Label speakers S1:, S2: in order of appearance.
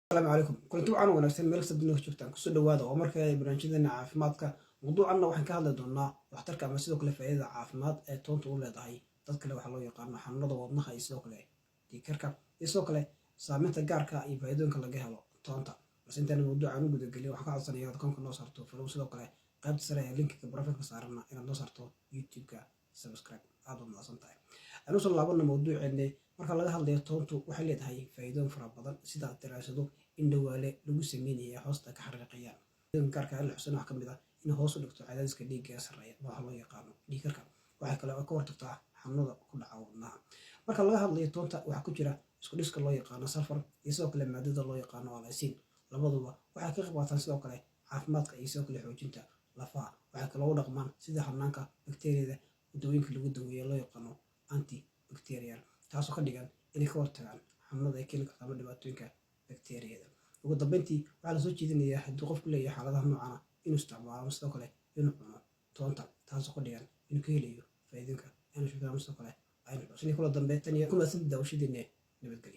S1: Asalaamu calaykum, kulanti wacan wanaagsan meel kasta dunida ka joogtaan. Kusoo dhawaada oo markale barnaamijyadeena caafimaadka. Mawduucanna waxaan ka hadli doonaa waxtarka ama sidoo kale faa'iidada caafimaad ee toonta u leedahay dad kale waxaa loo yaqaano xanuunada wadnaha iyo sidoo kale dhiigkarka iyo sidoo kale saameynta gaarka iyo faa'iidooyinka laga helo toonta. Balse intaan mawduucan u gudagelin, waxaan ka codsanaya inaad akoonka noo saarto follow, sidoo kale qaybta sare ee linkiga profilka saarana inaad noo saarto YouTube-ka subscribe. Aad baad mahadsan tahay. Aan usoo laabana mawduuceenne. Marka laga hadlayo toontu, waxay leedahay faa'iidooyin fara badan, sida daraasado in dhawaale lagu sameynaya hoosta ka xariiqayaan. Gaarka la xusan waxaa kamid ah in hoos u dhigto cadaadiska dhiigga ee sarreeya, waxa loo yaqaano dhiigkarka. Waxay kale oo ka hortagtaa xanuunada ku dhaca wadnaha. Marka laga hadlayo toonta, waxaa ku jira isku dhiska loo yaqaano sulfur iyo sidoo kale maadada loo yaqaano allicin. Labaduba waxay ka qayb qaataan sidoo kale caafimaadka iyo sidoo kale xoojinta lafaha. Waxay kaloo u dhaqmaan sida hanaanka bakteeriyada dawooyinka lagu daweeyo loo yaqaano antibacterial, taasoo ka dhigan inay ka hortagaan xanuunada ay keeni karto ama dhibaatooyinka bakteeriyada. Ugu dambeyntii, waxaa lasoo jeedinayaa haddii qofku leeyahay xaaladaha noocana inuu isticmaalo ama sidoo kale inuu cuno toonta, taasoo ka dhigan inuu ka helayo faa'iidooyinka aynu sheegno ama sidoo kale aynu xusnay. Kula dambe tan iyo ku mahadsantii daawashadeena. Nabadgelyo.